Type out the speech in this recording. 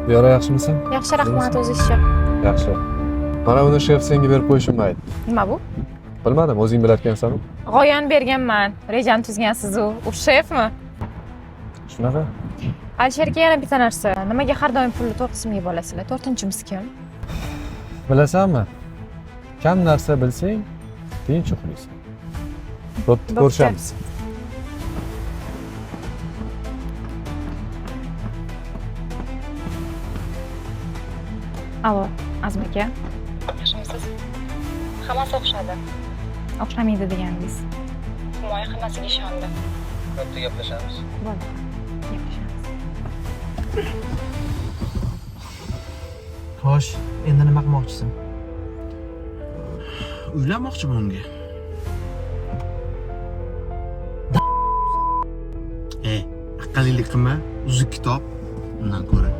Diyora, yaxshimisan? Yaxshi, rahmat, o'zizchi? Yaxshi. Mana buni shef senga berib qo'yishimni aytdi. Nima bu? Bilmadim, o'zing bilarkansan. G'oyani berganman. Rejani tuzgansiz u. U shefmi? Shunaqa. Alisher aka, yana bitta narsa. Nimaga har doim pulni to'rt qismga bo'lasizlar? To'rtinchimiz kim? Bilasanmi? Kam narsa bilsang, tinch uxlaysan. Bo'pti, Bo'pti. ko'rishamiz. Alo, Azim aka. Yaxshimisiz? Hammasi o'xshadi. O'xshamaydi degandingiz. Humoy hammasiga ishondi. Bo'pti, gaplashamiz. Bo'ldi. Gaplashamiz. Xo'sh, endi nima qilmoqchisan? Uylanmoqchiman unga. E, aqllilik qilma, uzuk kitob undan ko'ra.